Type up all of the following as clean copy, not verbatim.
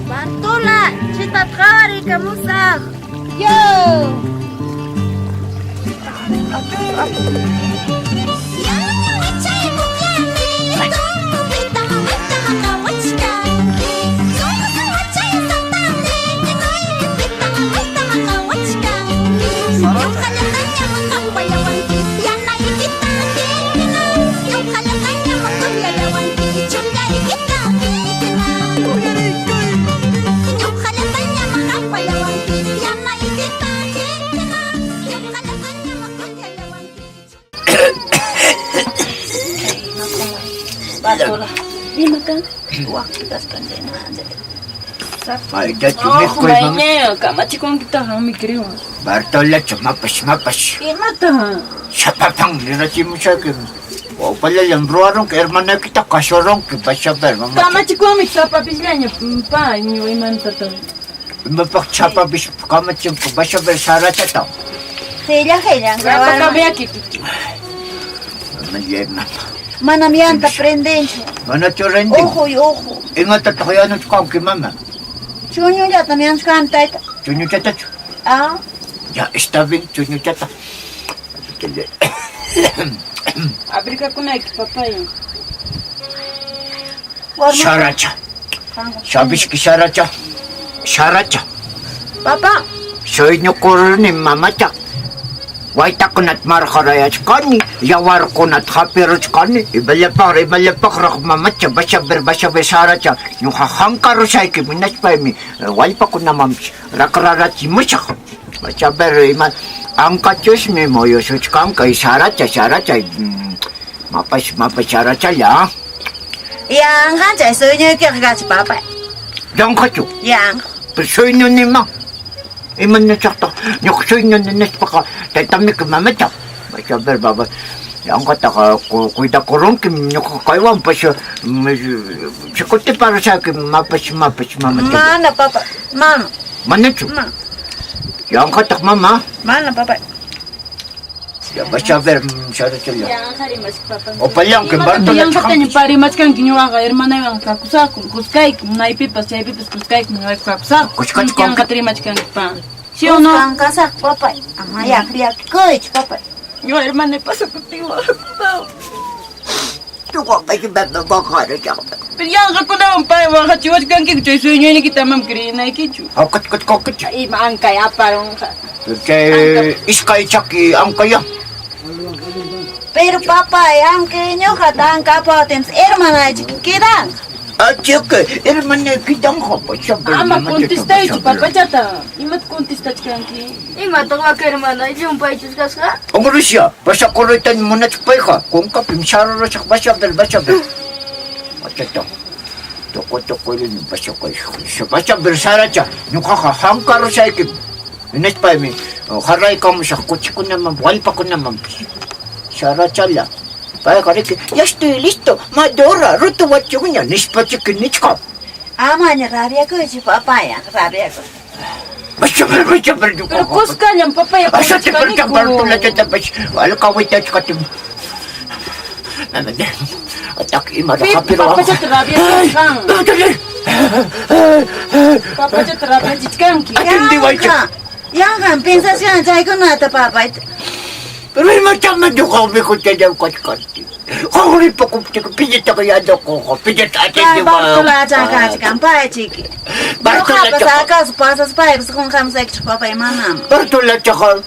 Bartola, chitat qhawarikamusaq. Yo! Bartola, ima kan? Waqpi kaskan Maytachu mikhuy mama? Mayña kamachikunkitaq mikriwan. Bartolachu mapash mapash. Imata? Shapapan nirachimushayki. Upallallam ruwarunki hermanaykita kasuranki pashaper mama. Kamachikuwanmi chapapisllaña pa imantata. Imapaq chapapis kamachinku pashaper sarachata. Qilla qillan Rapakabiyaki. Mama. Manam yanta prendenchu. Manachu rendin? Uhuy uhu. Imatataq yanuchkanki mama? Chuñullatam yanuchkani tayta. Chuñuchatachu? Ah. Ya está bien chuñuchata. Abrigakunayki papaya. Saracha. Sabishki saracha. Saracha. Papá. Sueñukuruni mamacha. Waytakunata marqarayachkani, yawarkunata hapiruchkani, imallapaq imallapaqraq mamacha, bashaber bashaber saracha, ñuqa hankarusayki minaspaymi wallpakunamanpis rakrarachimusaq. Bashaber ima ankachusmi muyusuchkanka saracha saracha mapash mapash sarachalla. Yanqa chay sueñuykiqa kachi papá. Yanqachu? Yanqa. Pero sueñunima. Imanachaqtaq ñuqa sueñuni nispaqa taytamiki mamacha. Bashaber baba. Yanqataqa cuidakurunki ñuqa kaywanpas chikutiparusayki mapash mapash mamacha. Mana papa, mana. Manachu? Mana. Yanqataq mama. Mana papa. Ya bashaber sarachalla. Yanqa rimashka papa. Upallanki Bartola Yanqataña parimachkanki ñuqaqa hermanaywan kakusaqku, kuskayku, maypipas chaypipas kuskayku ñuqayku kakusaqku. Kuskachkanki. Yanqata rimachkanki pa. ¿Sí o no? Kuskan kasaq papá. Ama llakikuychu papá. Ñuqa hermanay pasakuptin waqakusaq. Pero yanqakunawan pay waqachiwachkankiku chay sueñuynikita amam creenaykichu. Hawkachkachkankichu. Ima ankay aparunqa. Chay iskay chaki ankaya. Pero papá, aunque ñuqata anka apawatinpas hermanaychik quedanqa. Achiki, hermanayki danqa bashaber. Ama contestaychu papachata. Imata contestachkanki? Imataq waka hermana llumpaychus kasqa? Ongrusia, pasakuruyta munachpayqa, kunkapim sarurusaq bashaber bashaber. Achata. Tukuy tukuyllani pasakuy. Bashaber saracha, ñuqaqa hankarusaykim. Hinaspaymi haraykamusaq kuchikunaman, wallpakunamanpis. Sarachalla. Payqa riki, ya estoy listo, madora, rutuwachunña, nispachiki nichka. Amaña rabiakuychu papá, rabiakuy. Bashaber bashaber Pero ñuqaqa. kuskallam papaya Asate puñuchkaniku. Bartola chatapas, alkawitachkatim. Atak ima Pi hapiruwan. papachata rabiachkan. Papachata rabiachichkanki. Atindiwaychik. Yanqan pensashkan chaykunata papá. Pero imatam ñuqa mikuchayam kachkanki. Qanripakuptiki pillataqa yachakunqa, pillata Kay atindiwan. Bartola chakachkan paychiki. Bartola Ñuqapas chaqa. acaso pasaspaypas qunqamusaykichik papá manam. Bartola chaqa.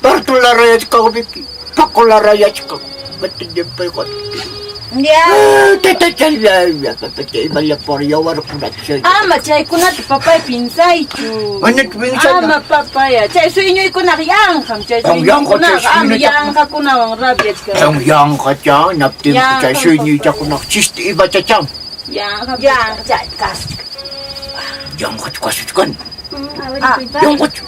Bartola rayachkanmiki. Pacola rayachkan. Matindipayqa. Ya. Tatachalla, papacha imallapaq yawarkunata. Ama chaykunata papay pinsaychu. Manach pinsana. Ama papaya. Chay sueñuykunaqa yanqam chay Ang yanqa, chay sueñuykunaqa ama sueñuytaqa. yanqakunawan rabiachkan. Ang yanqa cha, naptin Yanqa, chay sueñuytakunaq chiste ibachacham. Yanqa. Yanqa chay kasuchkan. Yanqa kasuchkan. Ah, Yanqachu.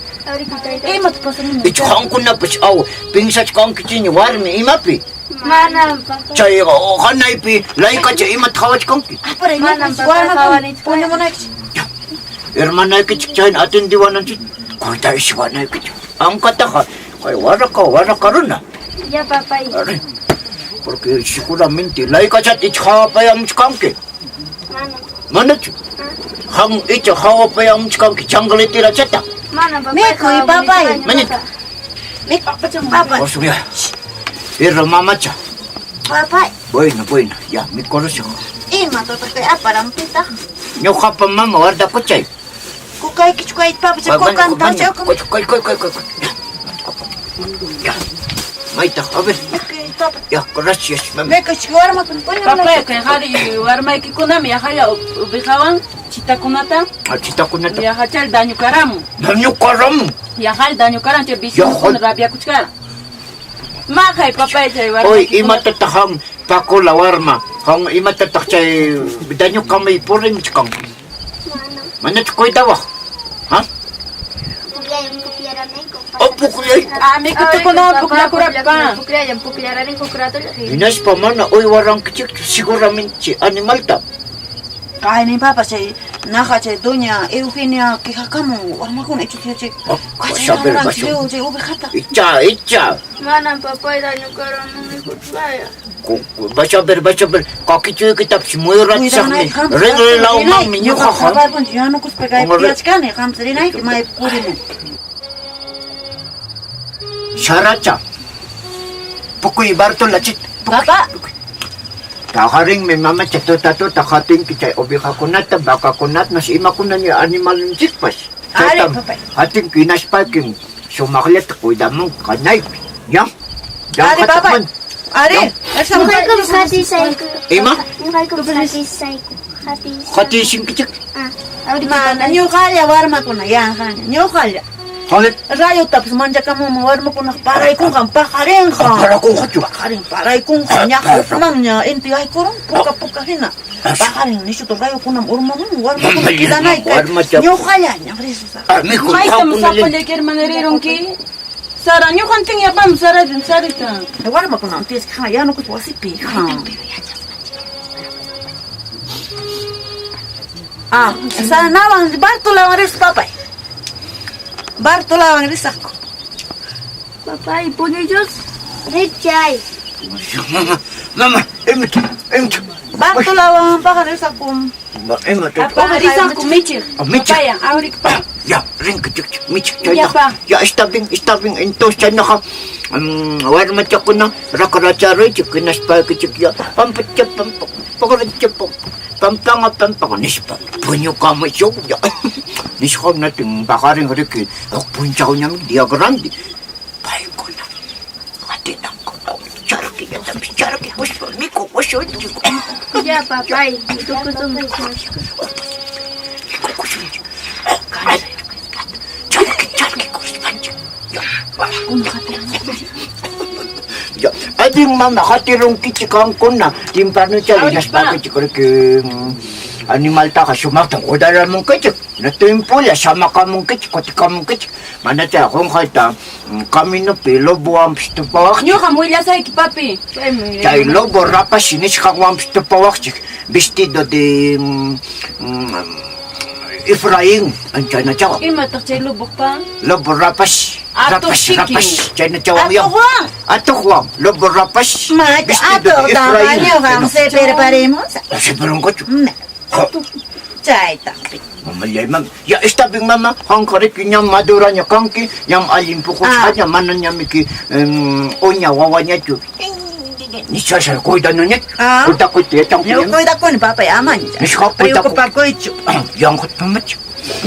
Imata pasamun? Icha qamkunapas aw pinsachkankichiña warmi imapi. Manam papa. Chay hanaypi laykacha imata qhawachkanki. Manam papa Warmakuna qhawariychu. puñumunaykichik. Hermanaykichik chayna atindiwananchik kuyta ishwanaykichik. Ankataqa kay waraka waraka runa. Ya papay. Aray. Porque seguramente laykachat icha hawapayamuchkanki. Manam. Manachu? Han icha hawapayamuchkanki chancleterachata. Manam papay. Mikuy, papay. Mañana. Papay. Osuya. Perro mamacha. Papay. Bueno, bueno, ya, mi corazón. Ima tutupi aparampita. Ñuqapa mama wardakuchay. Kukaykichu kay papacha kukan tawcha Koy, koy, koy, koy, koy. Ya. Mayta, a ver. Ya, gracias, mama. Mikuy warmakuna Papay, kay qhari warmaykikunami yaqalla upihawan chitakunata Chitakunata. yaqachal daño karamun. Daño karamun. Yaqal daño karan chay vecino rabiakuchkara. Maqay papay chay Oy, warmaykikuna. imatataq han Pacola warma. Han imatataq chay daño kamay purinchkan. Manam. Manachu cuidawaq? Ha? Pukllayam pukllaraniku. Oh, pukllay. Ah, mikuytukunawan pukllakurapa. Pukllayam pukllaraniku ratolla. Hinaspa mana uywarankichikchu seguramente animalta. Kaynin papa chay naqa chay doña Eugenia quejakamun warmakuna ichu chay Oh, saber, basho. chay ovejata. Icha, icha. Manam papay daño karan mikuchkaya. Vas a ver, vas a ver. Kakichuykitapas muyurachisaqmi. Rinrinlawmanmi ñuqaqa. Yanukuspa kay piyachkani qamta rinayki maypi purimun. Saracha. Pukuy Bartola chit. Papa. Paqarinmi mamacha tuta tuta hatinki chay ovejakunata, vacakunata, nas imakuna niya animalninchikpas. Ari, Chaytam papay. hatinki hinaspaykin sumaqllata cuidamunki kanaypi. Ya? Ari, papay. Ari, Ñuqaykum hatisayku. Ima? Ñuqaykum hatisayku. Hatisayku. Hatishinkichik. Ah. Mana ñuqalla warmakuna yanqaña ñuqalla. Joder. Rayutapas manchakamunman warmakunaq paraykunqan paqarinqa. Parakunqachu. Paqarin paraykunqa ñaqmanña inti yaykurun puka puka hina. Paqarin nishuta rayukunam urmamun warmakuna quidanayka. Warmacha. Ñuqalla ñaqrisusaq. Ah, mijo, Maytam qamkunalla. sapallayki hermana rirunki? Sara, ñuqantin yapam sarata, sarita. Warmakuna tiyasqa yanukuspa wasipi. Ah, sanawan Bartolawan risaq papay. Bartolawan risaqku. Papay, puñuychus. Richay. Mama, mama, imata, imata. Bartolawan paqarin risaqku. Imata. Apa risaqku michiq. Ah, michiq. Papaya, awrikpa. Ya, rinki chik chik, michik Ya, chayta. pa. Ya, está bien, está bien. Entonces, chaynaqa, warmachakuna raqracharuychik hinaspaykichik ya pampacha pampa paqaracha pampa pampanga pampanga nispa puñukamuchuk ya. Nisqam natin paqarin riki huk punchawñami día grande. Paykuna qatinanku charki yatapis charki kuspa mikukusunchik. Ya papay, mikukusun. Mikukusunchik. Charki charki kuspanchik. Ya. Ya, ading mama hatirunkichik qamkuna timpanucha hinaspakichik riki animaltaqa sumaqtan cuidaramunkichik timpula samakamunkichik kutikamunkichik manacha qunqayta caminopi lobowanpis tupawaqchik. Ñuqam willasayki papi. Chaymi. Chay lobo rapash nisqanwanpis tupawaqchik vestido de Efraín chaynachawan. Imataq chay loboqpa? Lobo rapash Atuq rapash chikin. rapash chaynachawan yan. Atuqwan. Atuqwan lobo rapash Macha, vestido de atuqtaqa Efraín. ñuqam siperparimusaq. Siperonqachu. Chayta. Mamallay, mam. Ya está bien, mama. Qanqa riki ñam maduraña kanki, ñam allin puqusqaña, mana ñamiki uña wawañachu. Nishasha cuidanañachu. Ah. Cuidakuyta yachanki. Ñuqa cuidakuni papay amaña. Nisqa cuidaku. Preocupakuychu. Yanqat mamacha.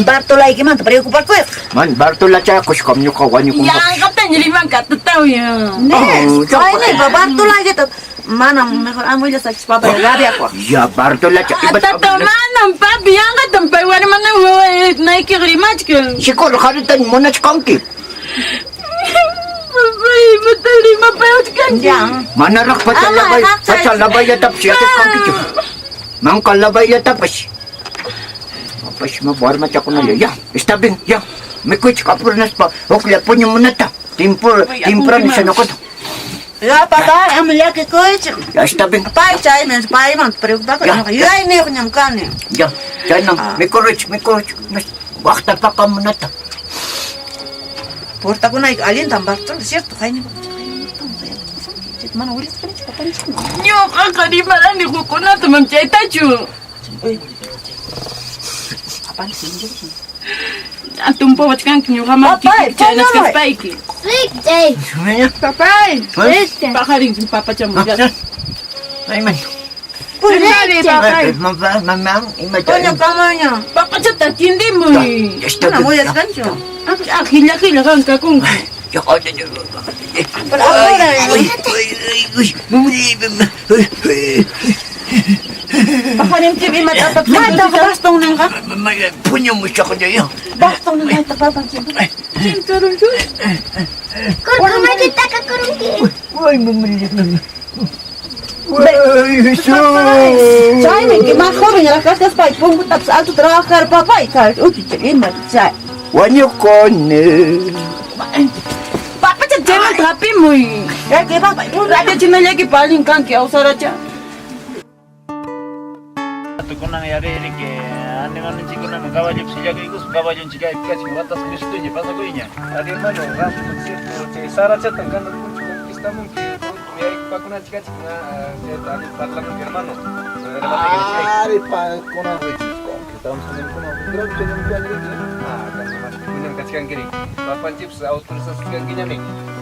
Bartolaykimanta preocupakuyqa. Man, Bartolacha kushkam ñuqa wañukunqa. Yanqatañ rimanka tatawya. Ne, Oh, kaynipa Bartolaykita manam mejor am willasaykichu papay rabiakuq. Ya, Bartolacha. Tata manam papi yanqatam pay warmana wawanaykiqa rimachkan. Siguro harita munachkanki. Papay, imata rimapayachkanki? Ya. Manaraq pacha Ama, labay, haqchay. pacha labayllatapas yachachkankichu. Manka labayllatapas. Papas ma warmachakunalla. Ya, está bien, ya. Mikuychik apurnaspa huklla puñumunata. Timpur, temprano sanakuta. Ya papay, ama llakikuychu. Ya está bien. Pay chaymi paymanta preocupakuy. Ya. Ñuqa yuyayniyuqñam kani. Ya, chayna, mikuruchik, mikuruchik. Waqtapakamunata. Portakunayki allintam Bartola, cierto, kaynipa. Mana willasqanichu. Ñuqaqa rimarani hukkunata mam chaytachu. Tumpawachkanki ñuqaman Papay, chaynachkaspayki. Rikchay. Papay, paqarin papachamulla. Ay, man. Sentari, papay. Mamá, mamá, imata. Coño, kamaña. Papachata atiendemuy. Ya está. Mana muyasqanchu. Ah, hilla hilla qan kakunki. Ya, ya, ya. Pero ahora, Ay, ay, ay, ay, ay. Paqarin chip imata apapsin. Mayta baston ninqa. Mamá, puño mucho con yo. Baston ninqa papanchik. Kurkumakita kakurunki. Ay, mamá, mamá. Ay, Jesús. Chaymi que más joven la casa es pay pongo taps alto trabajar papá y tal. Uy, ima chay. Wañukoni. Papacha chaymanta hapimuy. Ya que papá, Rabyachinallayki allin kanki awsaracha. Tukunan yariri que animalninchikkunaman caballopi sillakuykuspa caballonchik kachkan watasqa mishtuña pasakuyña. Ari hermano, qam cierto, chay Sarachatan kanan punchu conquistamunki, yaykupakunanchik kachkan, chayta allin parlamunki hermano. Ari pa kunan richis conquistamos kunan creo que tenemos que ir. Ah, kanan kunan kachkankiri. Papanchipis autorizasqankiñami.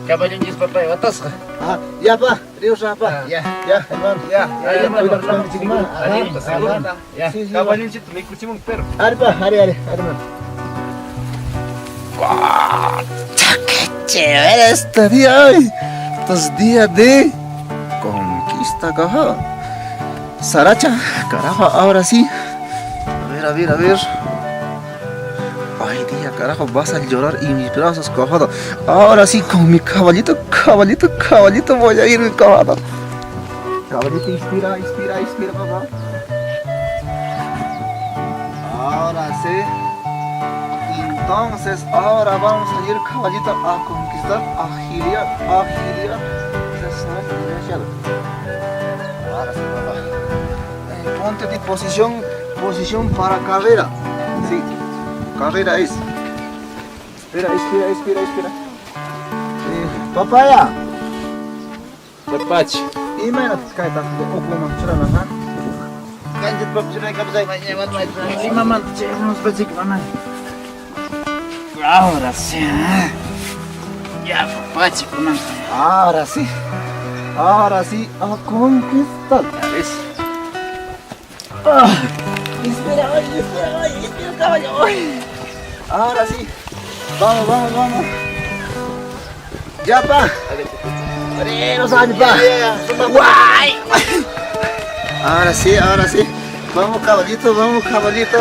Caballonchis papay watasqa. Ah, ya pa, Río pa. Ya. Ya, hermano. Ya, Ya, ya, hermano, hermano. Allinta, seguro. Ya. Sí, sí. Caballonchito mikuchimunki pero. Ari pa, ari, ari, ari, hermano. ¡Qué chévere este día hoy! Estos días de conquista, carajo. Saracha, carajo, ahora sí. A ver, a ver, a ver. Ay, día, carajo, vas a llorar y mis brazos, cojado. Ahora sí, con mi caballito, caballito, caballito, voy a ir, mi caballito. Caballito, inspira, inspira, inspira, papá. Ahora sí. Entonces, ahora vamos a ir, caballito, a conquistar, a gilear, a gilear. Ahora sí, papá. Ponte de posición, posición para carrera. Sí, carrera es. Espera, espera, espera, espera. Papaya. Papachi. Imaynataq kayta ukuman churana, ha? Kanchit papchunay kapsay imamanta chaymunuspa mamá. Ahora sí. Ya papachi kunan. Ahora sí. Ahora sí, a conquistar. Ya ves. Ah, espera, ay, espera, ay, espera, caballo. Ay. Ahora sí. Vamos, vamos, vamos. Ya, pa. Pa. Guay. Ahora sí, ahora sí. Vamos, caballito, vamos, caballito.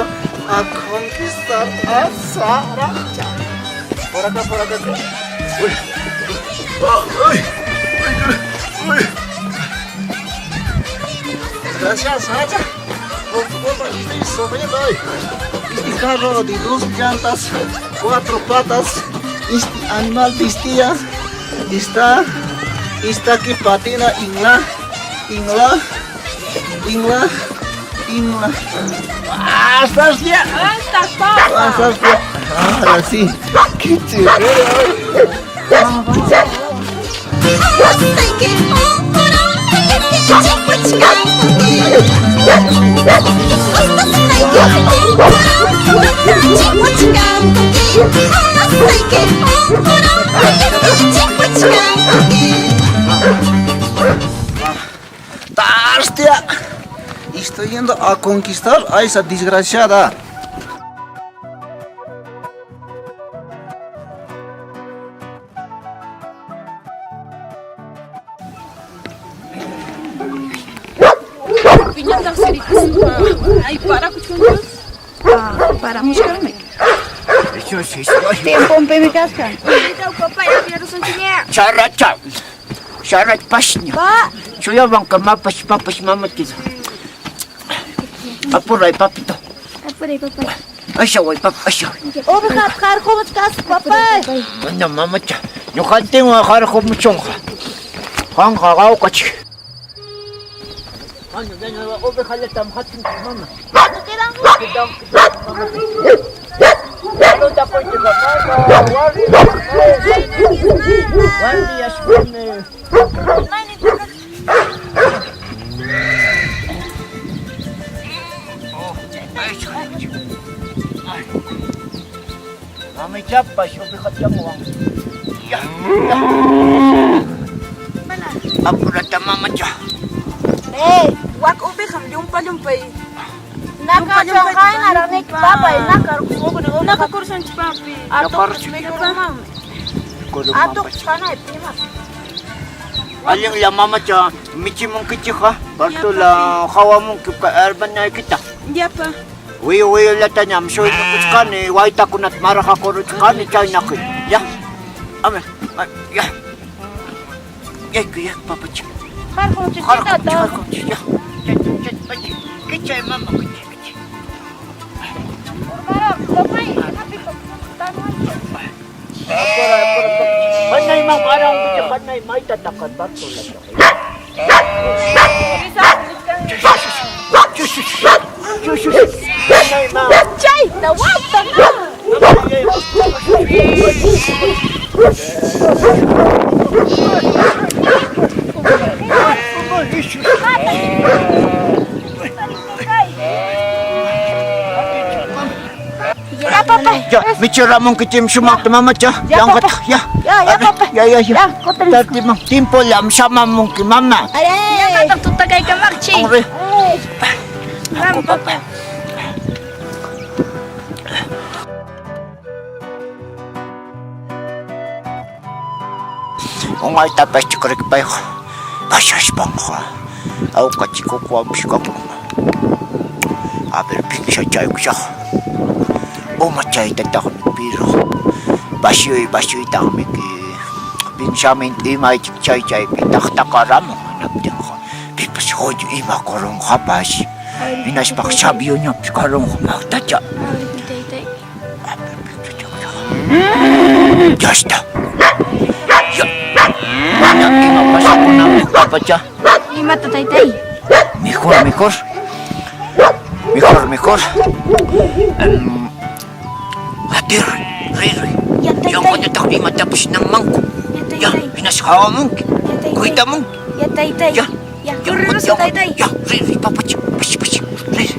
A conquistar a Sara. Por acá, por acá. Uy. Uy. Uy. Gracias, Saracha. Por tu culpa estoy sufriendo hoy. Este carro de dos llantas, cuatro patas, este animal vestía, está que patina en la, en la, en la, en la. ¡Ah, estás bien! ¡Ah, estás bien! Ahora sí. ¡Qué chévere! Vamos, vamos. ¡Tastia! Estoy yendo a conquistar a esa desgraciada. Ay, parakuchkanchus. Ah, paramushkanmi. Eso sí, sí. Tiemponpimi kaskan. Saracha. Sarach pasña. Pa. Chuyawanqa mapas papas mamatita. Apuray papito. Apuray, papá. Ashaway papa, ashaway. Oveja qarqumuchkasqa papay. Mana mamacha. Ñuqantinwan qarqumuchunqa. Qanqa qawqachik. Ano, ovejallatam hatunki mama. Mamichapas ubijachanwan. Ya. Apurata mamacha. Wak ubijam llumpa-llumpay. Naka papay naka Naka kursanchik papi. Nakarch. Atok kanay pima. Alin la mamacha, michimunkichik ha. Bartola hawamunki ka hermanaykita. Yapa. Wiyo wiyo latañam suyñukuchkani waytakunata maraqakuruchkani chaynaqi. Ya. Ame, ya. Yayku ya papacha. Harqunchik Harqunchik, harqunchik, ya. Chay, chay, chay, kichay mama, kichay, kichay. Apura, apura, apura. Panay mama, arang kichay, panay mayta takat Bartola. Panay mama. Chayta wata na. Ya papá. Ya, michiramon kichim sumakta mamacha. Ya, Yang papa. kata, ya. Ya, ya, papa. Ya, ya, ya. Ya, koteris. Tati mang timpo lam sama mungkin mama. Are. Tatang tutakaykamakchi. Ore. Vamos, papá. Ungay tapas chikrik pay. Pasas bangka. Au kachiko kwa mshika. Aber pingsha chay kusha. O machay tatak piro. Basyoy basyoy takmiki. Pingsha min imay chay chay pitak takaram. Napting ko. Pipas hoy ima korong kapas. Inas paksabyo niya karong magtacha. Taytay. Ya está. Ya. Ya, ima pasa con la papacha. Imata taytay. Mejor, mejor. Mejor, mejor. Atir, riri. Ya Yang taytay. kau tak ima tapos ng mangko. Ya Ya, taytay. hinasawa mong. Ya taytay. Kuita mong. Ya taytay. Ya. Ya, Ya, kurrusa taytay. Ya, riri, papacha. Pachi, pachi. Riri.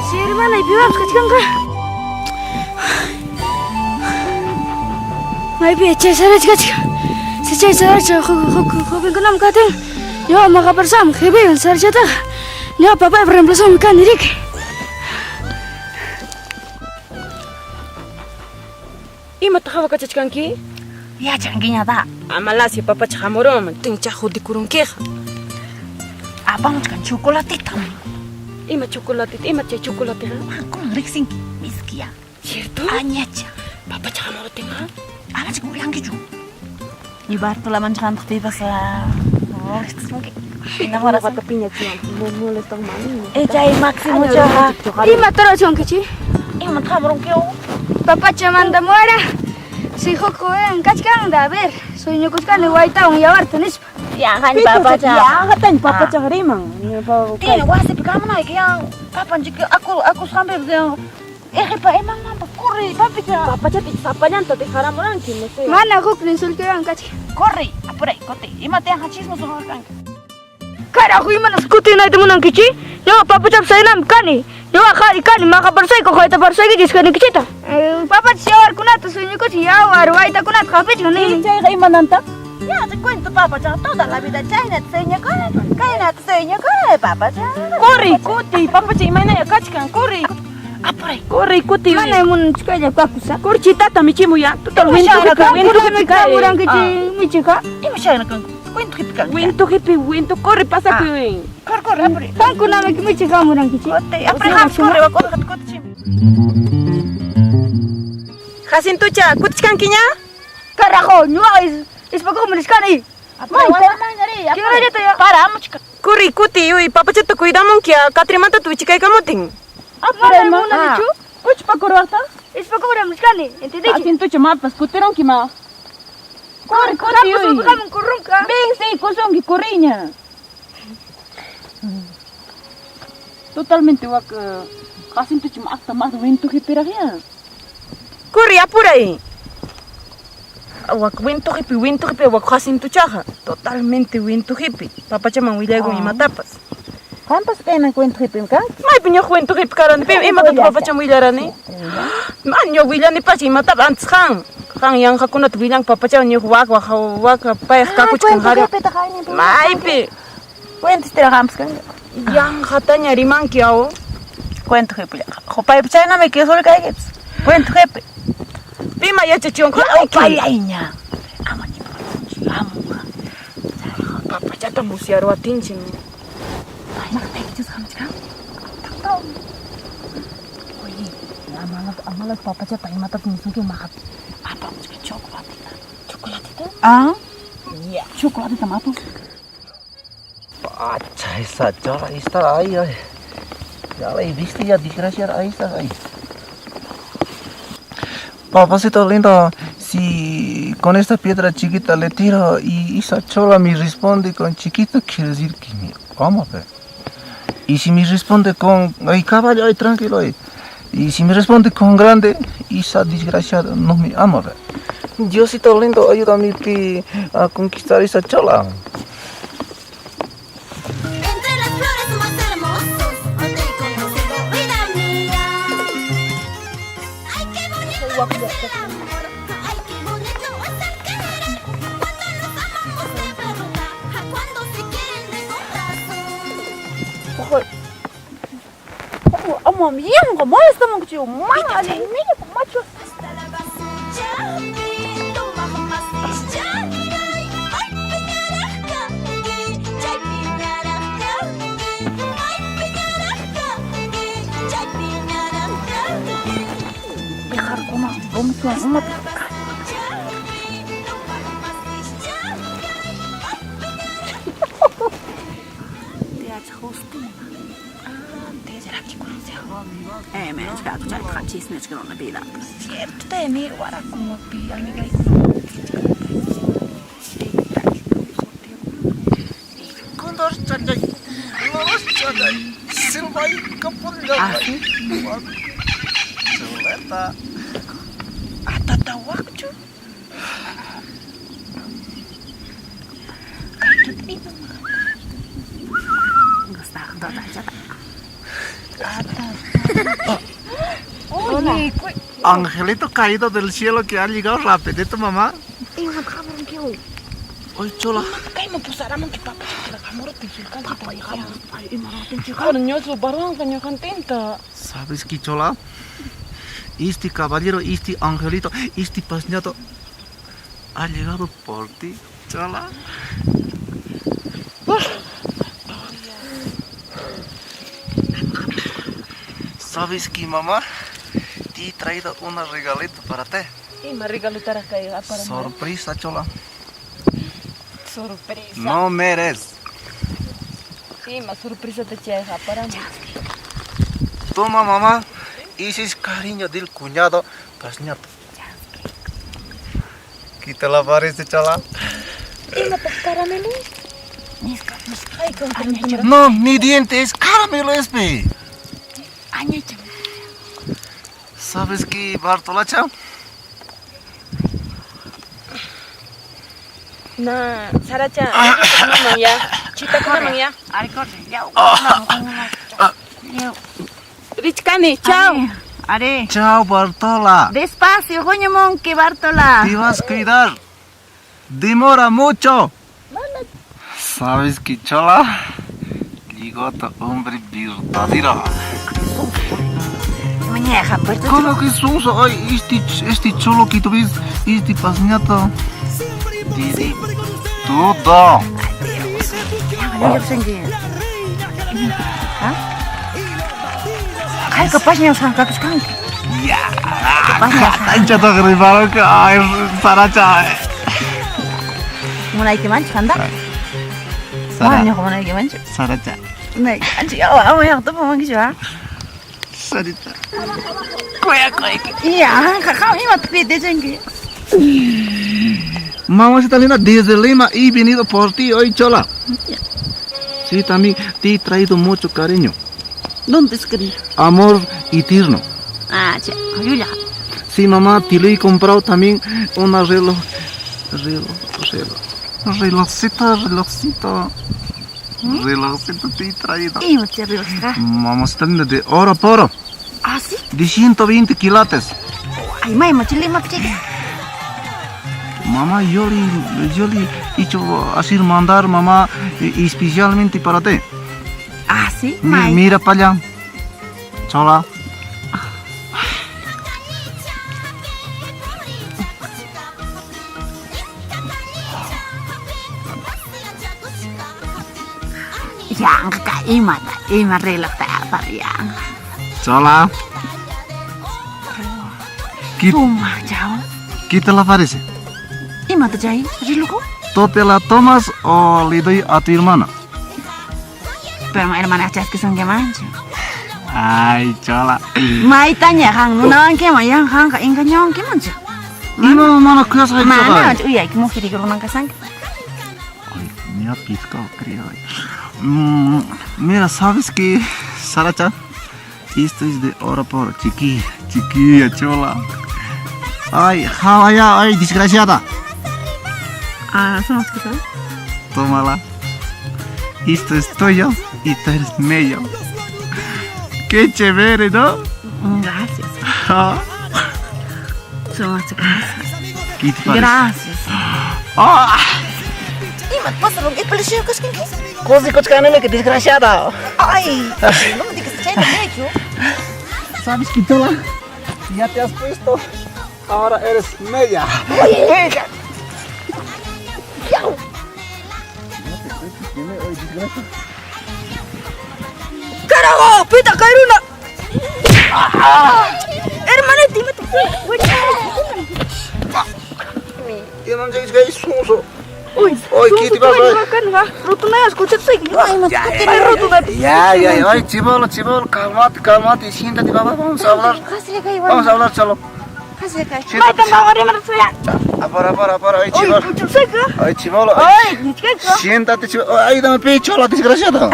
Si hermana, piwapas kachkanqa. Maypi chay saracha kachkan. Si chay saracha jovenkunam katin. Ñuqa maqaparsam qhipiwan sarachataqa. Ñuqa papaypa reemplazanmi kani riki. Imata hawakachachkanki? Yachankiña da. Amalasia papacha hamuruman tincha hudikurunkiqa. Apamuchkan chocolatita. Ima chocolatita, ima chay chocolateqa. ¿Cómo riksinki? Miskiya. Cierto? Añacha. Papacha hamurutinqa. Amacha uyankichu. Y Bartola manchantaq pipas molestasmunki. Enamorasunki. piñachiwan molestan Eh, chay Máximo chaqa. Imata ruwachunkichik? Imata hamurunki? Papacha mandamuwara. Si huk joven kachkan da, a ver, sueñukusqani waytawan yawarta nispa. Yanqani papacha. Yanqatañ papacha riman. Tiene wasipi kamunayki yan papanchik aku akusqanpipas yan iqipa imanmanpas corre papicha. Papachata sapallanta dejaramuranki, no sé. Mana huknin sullkaywan kachkan. Corre, apuray, kuti. Imata yanqa chismoso kanki. Carajo, imanas kutinayta munankichik? Ñuqa papachapas saynami kani. Ñuqa qhari kani, maqaparsayku haytaparsaykichis kanikichita. Papacha yawarkunata sueñukuchin yawar waytakunata hapichkan nini. Chayqa imananta? Ya, te cuento, papacha, toda la vida chaynata sueñakuni, kaynata sueñakuni, papacha. Corre, kuti, papacha imaynaya kachkan, corre. Apuray. Corre, kuti. Mana munanchikalla kakusa. Kurchitata michimuy ya. Total Ima wintu Kamurankichik michiqa. Ima chayna kanku? Cuento hipi kanki. Wintu hipi, wintu corre, pasakuy. Corre, corre, apuray. Qamkunamiki michiq hamurankichik. Kuti, apuray, ham, corre, wak uqata kutichim. Jacintucha, kutichkankiña? Carajo, ñuqa ispakuqmi rishkani. Apuray, watamanyari, apuray. Para, amuchka. Corre, kuti, uy, papachata cuidamunki, katrimanta tuichikaykamutin. Mana munanichu? Kuchpakurwaqta? Ispakuqmi rishkani, ¿entendiste? Jacintucha mapas, kutirunki ma. Corre, kuti, uy. Hamun kurrunka. Ven, sí, kusunki, corriña. Totalmente wak Jacintucha maqta maqta wintuqipiraqya. Corre, apuray. Wak wintuqipi wintuqipi wak Jacintuchaqa totalmente wintuqipi. Papachaman willaykun imatapas. Qampas kayna wintuqipim kanki. Maypi ñuqa wintuqipi karani, pim imatata papachaman willarani? Man ñuqa willanipacha imatapas antes qan. Qan yanqakunata willanki papachaman ñuqa wak wak wak payqa kakuchkan qari. Maypi? Cuentistira qampas kanki. Yanqataña rimanki aw. Cuentuqipi. Paypa chaynami kisurkaykipas. Cuentuqipi. Pima yachachiwanku? Upallayña. Ama ñipakunchu, amuqa. Papachata musyaruwatinchik. Oye, amala papachata imatata nisunki maqapi. Apamuchka chocolatita. ¿Chocolatita? Ah? Ya. Chocolatita mapu. Pacha, esa chola ahí está, ay, ay. Ya la viste, ya desgraciada, ahí está, ahí. Papacito lindo, si con esta piedra chiquita le tiro y esa chola me responde con chiquito, quiere decir que me ama, pe. Y si me responde con, ay, caballo, ay, tranquilo, ay. Y si me responde con grande, esa desgraciada no me ama, pe. Diosito lindo, ayúdame pi, a conquistar esa chola. Entre las flores más hermosas, te he conocido, vida mía. Ay, qué bonito es el amor, ay, qué bonito es el querer. Cuando nos amamos de verdad, cuando se quieren de corazón. Ama yanqa molestamunkichu mana allinniña machu. Hasta la basuchapi, tomamasischaray. Ay, piñarajkanki, chay piñarajkanki. Ay, piñarajkanki, chay piñarajkanki. Viajarkuna rumichiwan umata. Cierto, te warakumapi amigaykuna. Condor chachay, los chachay, silvay kapurga. Chuleta. Atatawakchu. Angelito caído del cielo que ha llegado rapidito, mamá. Ay, chola. Kayman pusaramunki papachata hamuruptin sulkanchita. Ñusu baranqa ñuqantinta. ¿Sabes qué, chola? Este caballero, este angelito, este pasñato ha llegado por ti, chola. ¿Sabes qué, mamá? Te he traído una regalito para ti. Ima regalotaraq kay aparamun. Sorpresa, chola. Sorpresa. No mereces. Ima sorpresata chayqa aparamun. Toma, mamá. Ese es cariño del cuñado pasñato. ¿Qué te la parece, chola? Imataq caramelo? No, ni dientes, caramelo es, pe. ¿Sabes qué, Bartolacha? Na, Saracha, chitakunaman ya. Chitakunaman ya. Richkani, chao. Are. Chao, Bartola. Despacio, huñumunki, Bartola. Te vas a cuidar. Demora mucho. ¿Sabes qué, chola? Llegó tu hombre verdadero. Mañeja, pues. ¿Cómo que sonso? Ay, este cholo que tú ves, este pasñato. Te di todo. Ay, capaz ña kakuchkanki. Ya. Ancha griparon. Ay, Saracha. Munaykimanchu qanta? Sara. Ñuqa munaykimanchu. Saracha. Munaykimanchu. Yaw, ama yaqtapamankichu, ha? Sarita. Ya, qam imataq pidichanki? Mamacita linda, desde Lima he venido por ti hoy, chola. Sí, también te he traído mucho cariño. ¿Dónde escribe? Amor eterno. Ah, ya, llulla. Sí, mamá, te lo he comprado también una reloj. Reloj, reloj. Relojcito, relojcito. Relojcito te he traído. Ima chay relojqa? Mamacita linda, de oro puro. Ah, sí. De 120 quilates. Ay, mayma, chay Limapi chayka. Mamá, yo le he hecho así mandar, mamá, especialmente para ti. Ah, sí, Mira, mira para allá. Chola. Yanqa imata, ima relojta aparyanqa. Chola. ¿Qué, Sumaq chaw. ¿Qué te la parece? Imata chay reloj? ¿Tú te la tomas o le doy a tu hermana? Pero hermana chaskisunkimanchu. Ay, chola. Maytaña qan munawankiman, yan qanqa engañawankimanchu. Ima mana kuyasqayki Mana, uyayki mujeriga runan kashanki. Ay, me ha picado, creo. Mira, ¿sabes qué, Saracha? Esto es de oro por chiquilla, chiquilla, chola. Ay, jala ay, desgraciada. Ah, somos que son. Tómala. Esto es tuyo y tú eres mío. Qué chévere, ¿no? Gracias. Somos ¿Qué te parece? Gracias. ¡Ah! Ima pasarun ipalishiyuq kashkanki? Kusikuchkanini, que desgraciada. Ay, no me digas chayta hecho. ¿Sabes qué, chola? Ya te has puesto. Ahora eres media. Media. ¡Carajo! ¡Pita, caeruna! Hermanita, imata. Uy, Ay, ¿qué te pasa? Ya, ya, ya, ay, chibolo, chibolo, cálmate, cálmate, siéntate, papá, vamos a hablar. Vamos a hablar, cholo. Siéntate. Apara, apara, apara, ay, chibolo. Ay, chibolo, ay. Siéntate, chibolo. Ay, dame pecho, la desgraciada.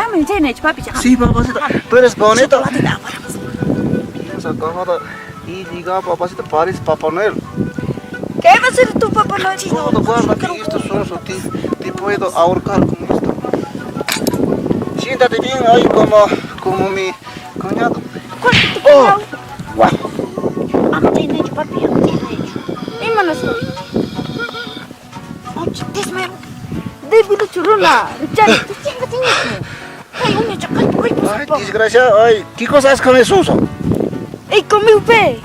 Sí, papacito, tú eres bonito. Piensa, cómodo. Y diga, papacito, pareces Papá Noel. ¿Qué va a hacer tu Papá Noel? Todo, guarda que esto sonso, te puedo ahorcar con esto. Siéntate bien ahí como mi cuñado. ¿Cuál es tu cuñado? Guau. Ay, desgraciado, ay, ¿qué cosa haces con el sonso? ¡Ey, conmigo, pe!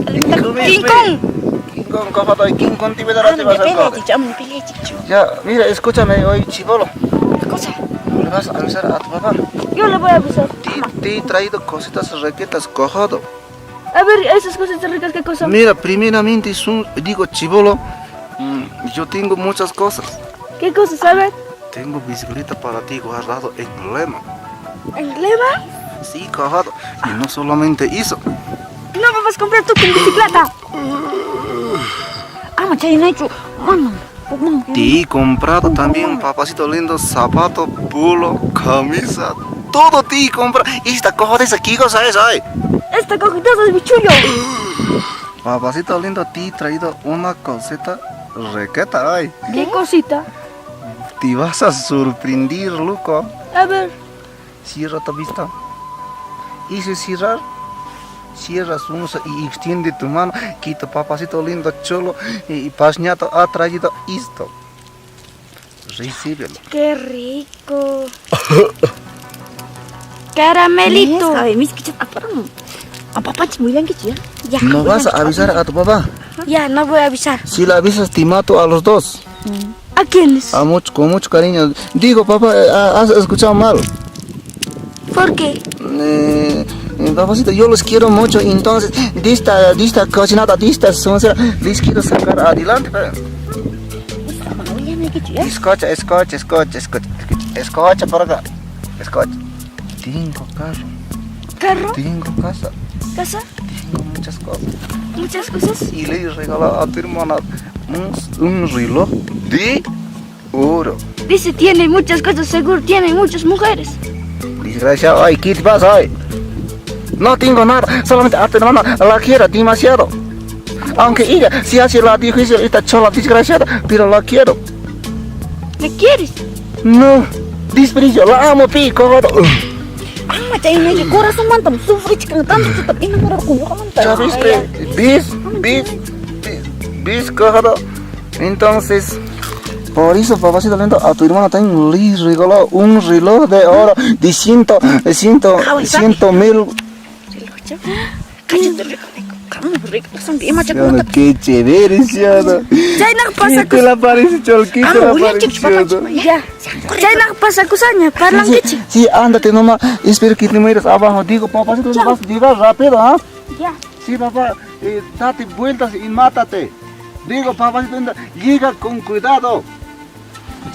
¡King Kong! King Kong, cójate, King Kong, te vas a coger. Ya, mira, escúchame, hoy, chibolo. ¿Qué cosa? ¿Le vas a avisar a tu papá? Yo le voy a avisar. Te he traído cositas riquitas, cojado. A ver, esas cositas ricas, ¿qué cosa? Mira, primeramente, digo, chibolo, yo tengo muchas cosas. ¿Qué cosas? A ver. Tengo bicicleta para ti guardado en Lema. ¿En Lema? Sí, cojado. Y no solamente eso. No me vas a comprar tú con bicicleta. Te he comprado también, papacito lindo, zapato, pulo, camisa, todo te he comprado. Esta coja esa, ¿qué cosa es, ay? Esta cojita es mi chullo. Papacito lindo, te he traído una cosita requeta, ay. ¿Qué cosita? Te vas a sorprender, loco. A ver. Cierra tu vista. Hice cerrar. Cierras uno y extiende tu mano. Quita, papacito lindo, cholo y pasñato ha traído esto. Recíbelo. ¡Qué rico! Caramelito. ¿No vas a avisar a tu papá? Ya, no voy a avisar. Si la avisas, te mato a los dos. ¿A quiénes? A mucho, con mucho cariño. Digo, papá, has escuchado mal. ¿Por qué? Papacito, yo los quiero mucho, entonces, de esta cocinada, de esta sonza, les quiero sacar adelante. Escucha, escucha, escucha, escucha, escucha por acá, escucha. Tengo carro. ¿Carro? Tengo casa. ¿Casa? Tengo muchas cosas. ¿Muchas cosas? Y le regaló a tu hermana un reloj de oro. Dice, tiene muchas cosas, seguro tiene muchas mujeres. Desgraciado, ay, ¿qué te pasa, ay? No tengo nada, solamente a tu hermana la quiero demasiado. Aunque ella se hace la difícil, esta chola desgraciada, pero la quiero. ¿Me quieres? No, desprecio, la amo, pico. Ama chaynayki corazonmantam sufrichkan tanto chuta enamorarqun ñuqamanta. ¿Ya viste? ¿Ves? ¿Ves? ¿Ves, cojado? Entonces, por eso, papacito lindo, a tu hermana también le regaló un reloj de oro de 100,000. Qué chévere, ¿sí o no? Chaynaqa ¿Qué te la parece, Chol? ¿Qué te la parece, Ya. Chaynaqa pasakusaña, parlankichik. Sí, ándate nomás. Espero que te mueras abajo. Digo, papacito, vas a llegar rápido, ¿ah? Ya. Sí, papá, date vueltas y mátate. Digo, papacito, anda, llega con cuidado.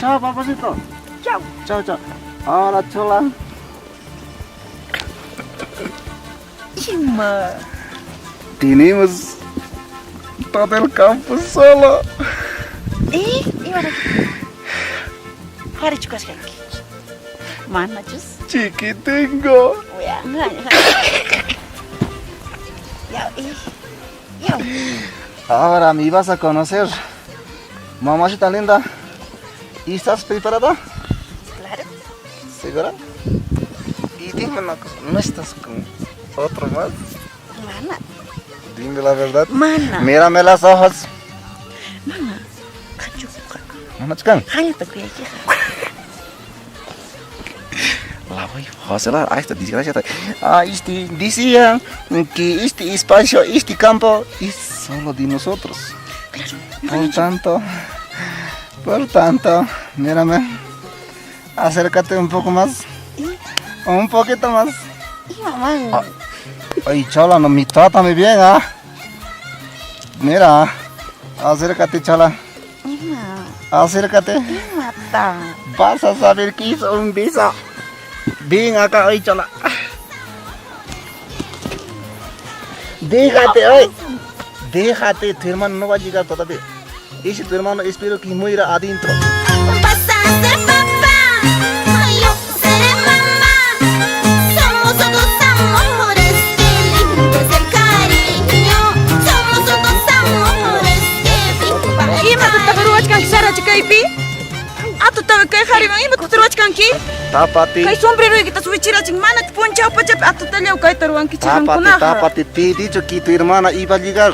Chao, papacito. Chao. Chao, chao. Ahora, chola. Ima. Tenemos todo el campo solo. ¿Eh? Ima. Qharichu kachkanki. Manachus. Chiquitengo. Ya, ya. Ahora me vas a conocer. Mamacita linda. ¿Y estás preparada? Claro. ¿Segura? Y dime una cosa, ¿no estás con otro más? Mana. Dime la verdad. Mana. Mírame las hojas. Mana. Kachuqa. Mana chikan. Qallata kuyaykiqa. La voy a joselar a esta desgraciada. Ah, este decía que este espacio, este campo es solo de nosotros. Claro. Por tanto, mírame. Acércate un poco más. Un poquito más. Y mamá. Ay, chola, no me trátame bien, ¿ah? Mira, acércate, chola. Ima. Acércate. Imata. Vas a saber que hizo un beso. Ven acá, ay, chola. Déjate, ay. Déjate, tu hermano no va a llegar todavía. Ese tu hermano espero que muera adentro. Vas a ser papá, yo seré mamá. Somos dos amores, qué lindo es el cariño. Somos dos amores, que viva el Imatataq ruwachkanki Saracha kaypi? Atutaqa kay qhariwan imatataq ruwachkanki? Tápate. Kay sombreroykita suwichirachin mana punchaw pachapi atutallaw kayta ruwankichik Tápate, qamkunaqa. tápate. Te he dicho que tu hermana iba a llegar.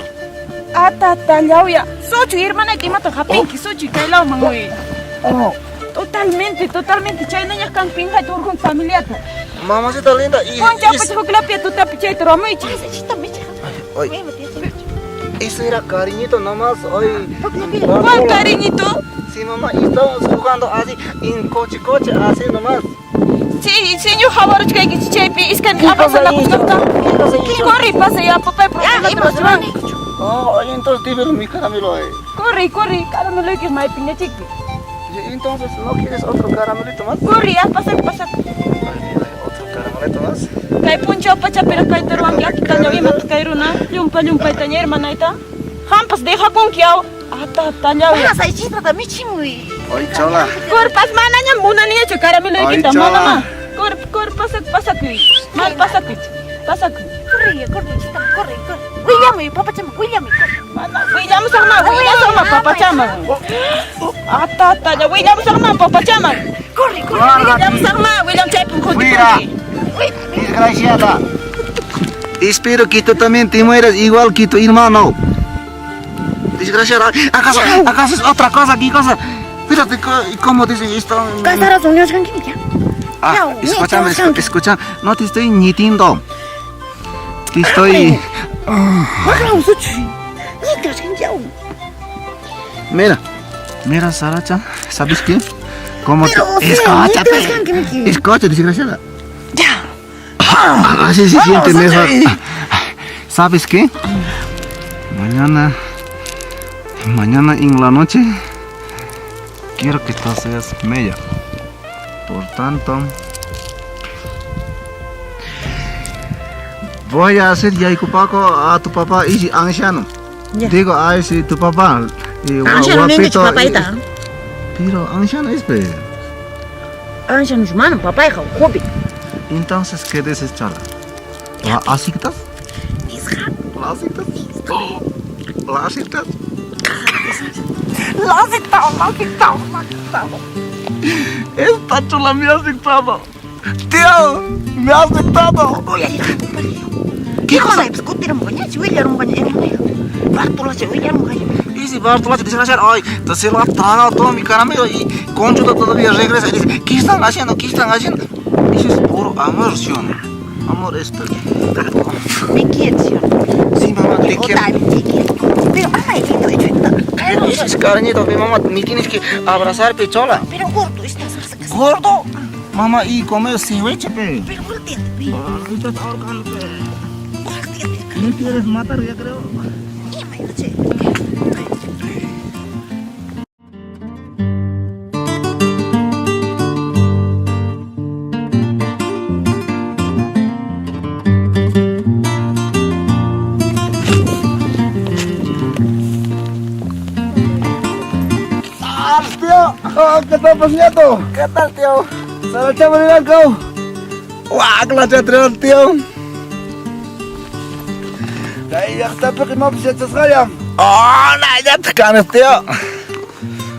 Atatallawya. Suchuy hermanayta imataq hapinki suchuy kay lawman uy. Oh. Totalmente, totalmente. Chaynañaq kan pinqayta urqun familiata. Mamacita linda y... Punchaw pacha huklapi tutapi chayta ruwamuychik. Ay. Eso era cariñito nomás, hoy. ¿Cuál cariñito? Sí, mamá, estamos jugando así, en coche, coche, así nomás. Sí, señor hawaruchkaykichik chaypi iskaymi abrazanakuchkaqta. Corre, pasa ya, papá, problema te Oh, entonces dímelo mi caramelo. Corre, corre, carameloyki maypiñachikpi. Entonces, ¿no quieres otro caramelito más? Corre, ya, pasa, pasa. Otro caramelito más. Kay punchaw pachapiraq kayta ruwanki atutallaw imata kay runa llumpa llumpaytaña hermanayta. Qampas dejakunki aw atatallaw. Ay, chola. Corpas manañam munaniñachu carameloykita Ay, chola. mana ma. Cor, cor, pasak, pasakuy. Mal pasakuy. Pasakuy. Corre, corre, corre, corre. Willamuy, papachama, willamuy. Mana, willamusaqma, willamusaqma papachaman. Atatalla, willamusaqma papachaman. Corre, corre. Willamusaqma, willam chaypim Fuera. kutikunki. Desgraciada. Espero que tú también te mueras igual que tu hermano. Desgraciada. ¿Acaso, acaso es otra cosa? ¿Qué cosa? Fíjate cómo dice esto. Ah, escúchame, escucha. No te estoy mintiendo. Te estoy... Mira, mira, Saracha, ¿sabes qué? ¿Cómo te... Escúchate. Escucha, desgraciada. Ya. Así se siente mejor. ¿Sabes qué? Mañana, mañana en la noche, quiero que tú seas mella. Por tanto, voy a hacer yaykupaco a tu papá y anciano. Digo, a ese tu papá. Anciano guapito, papayta. Pero anciano es, pe. Anciano manam papayqa, joven. Entonces, ¿qué dices, Chala? ¿La aceptas? ¿La aceptas? ¿La aceptas? La aceptado, la aceptado, la aceptado. Esta chola me ha aceptado. Tío, me ha aceptado. ¿Qué cosa? Y si Bartolacha desgraciado, ay, se lo ha tragado todo mi caramelo y Conchuta todavía regresa y dice, ¿qué están haciendo? ¿Qué están haciendo? Eso es puro amor, ¿sí o no? Amor esto. Me quieres, ¿sí o no? Sí, mamá, te quiero. Te quiero. Pero, ay, Eso es cariñito, mi mamá, me tienes que abrazar, pechola. Pero gordo estás. ¿Gordo? Mamá, y comer ceviche, pe. Pero volteate, pe. Ay, estás ahorcando, pe. Me quieres matar, ya creo. ¡Ah, tío! Oh, ¿qué tal, pasñato? ¿Qué tal, tío? ¡Sarachamo liranco! ¡Guau, clase tío! ¡Oh, ya te canes, tío!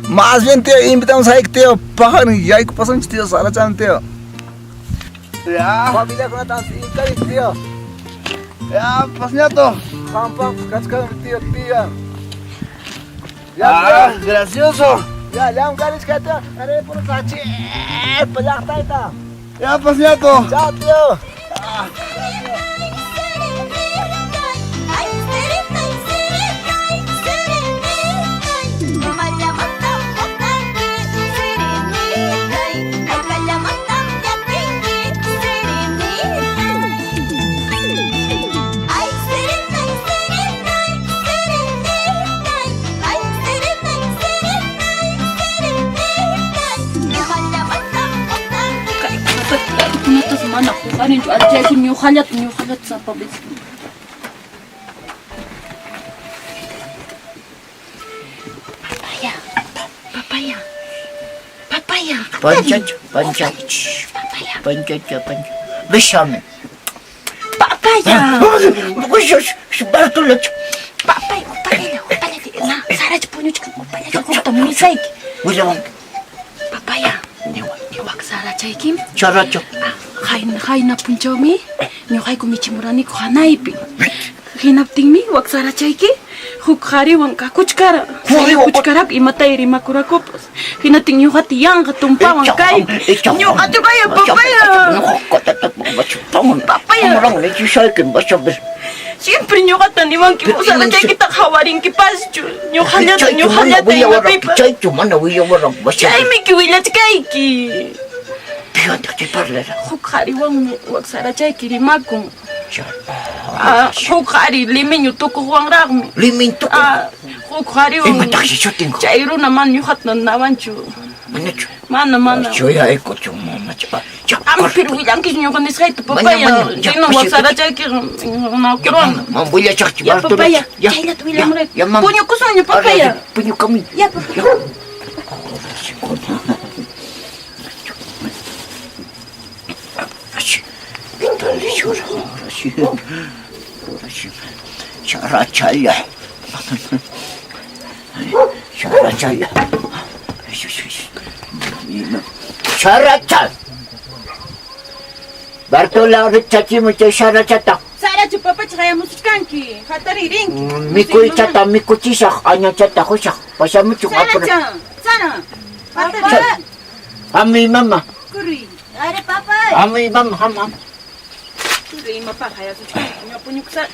Más bien, tío, invitamos a tío. Pajan y ya pasan, tío, Saracham, tío. Ya. Familia con tan tío. Ya, pasñato. Pam, pam, cascan, tío, tía. Ya, ah, gracioso. Ya, ya, un garis que tío. Haré por sachi. Ya, pasñato. Chao, tío. Papaya, papaya, papaya. Panchacho, panchacho, panchacho, panchacho. Bésame. Papaya. Bartolocho. Papaya, upalala, upalala. Na, Sarach puñuchka, upalala, justo misaiki. Papaya. Niwak sarachaykim. Characho. Hayna punchawmi, ñuqayku michimuraniku hanaypi. Hinaptinmi wak sarachayki huk qhariwan kakuchkara. Kakuchkaraku imatay rimakurakupas. Hinatin ñuqata yanqa tumpawan kaypi. Ñuqata kaya papaya. Papaya. Siempre ñuqata niwanki sarachaykita qhawarinki-paschu. Ñuqallata ñuqallata imapipas. Chaymiki willachkayki. Huk qhariwanmi wak sarachayki rimakun. Huk qhari limeño tukuqwanraqmi. Limeño tukuq. Huk qhariwan. Chay runa mana ñuqata nawanchu. Manachu. Mana mana. Ama pero willankichu ñuqa nisqayta papaya. Sino wak sarachayki nakuruwan. Ya papaya, chayllata willamurayku. Puñukusunña papaya. Puñukami. Ya papaya. Charachaya. Charachaya. Characha. Bartola richachimu chay charachata. Saracha papacha hayamusuchkanki. Hataririnki. Mikuychata mikuchisaq añachata qusaq. Pasamuchun Saracha. Sara. Hatari. Ami mama. Kuri. Are papa. Ami mama ham. Kuri imapaq hayasuchkanki. Ñuqa puñukusaq.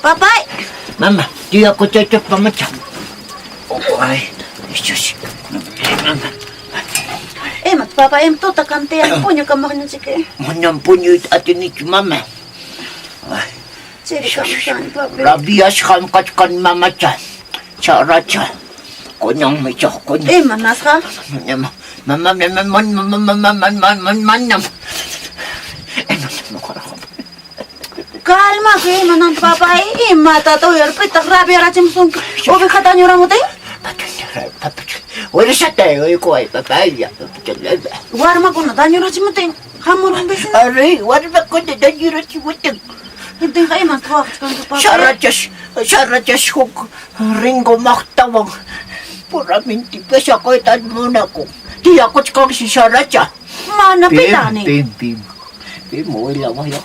Papay. Mama, tía kuchacha pamacha. Ay, Dios. Mama. Ema, papa, em tuta kantea puño kamaqñanchik. Manam puño atinichu mama. Ay. Chiri kamaqñan papi. Rabiasqam kachkan mamacha. Characha. Coño me choco. Ema, nasqa. Mama, mama, mama, mama, mama, mama, Calma, que manan papá, y mata todo el pita rabia rachimusunki. Ovejata ñuramutin? Wirashata uykuway papaya. Warmakuna dañurachimutin hamurun vecino. Aray, warmakuna dañurachimutin. Hintinqa imas waqachkanki papay. Sharachas, sharachas huk ringo maqtawan. Puraminti pesakuyta munakun. Tiyakuchkansi sharacha. Mana pitani. Pim, pim, pim. Willa, willa,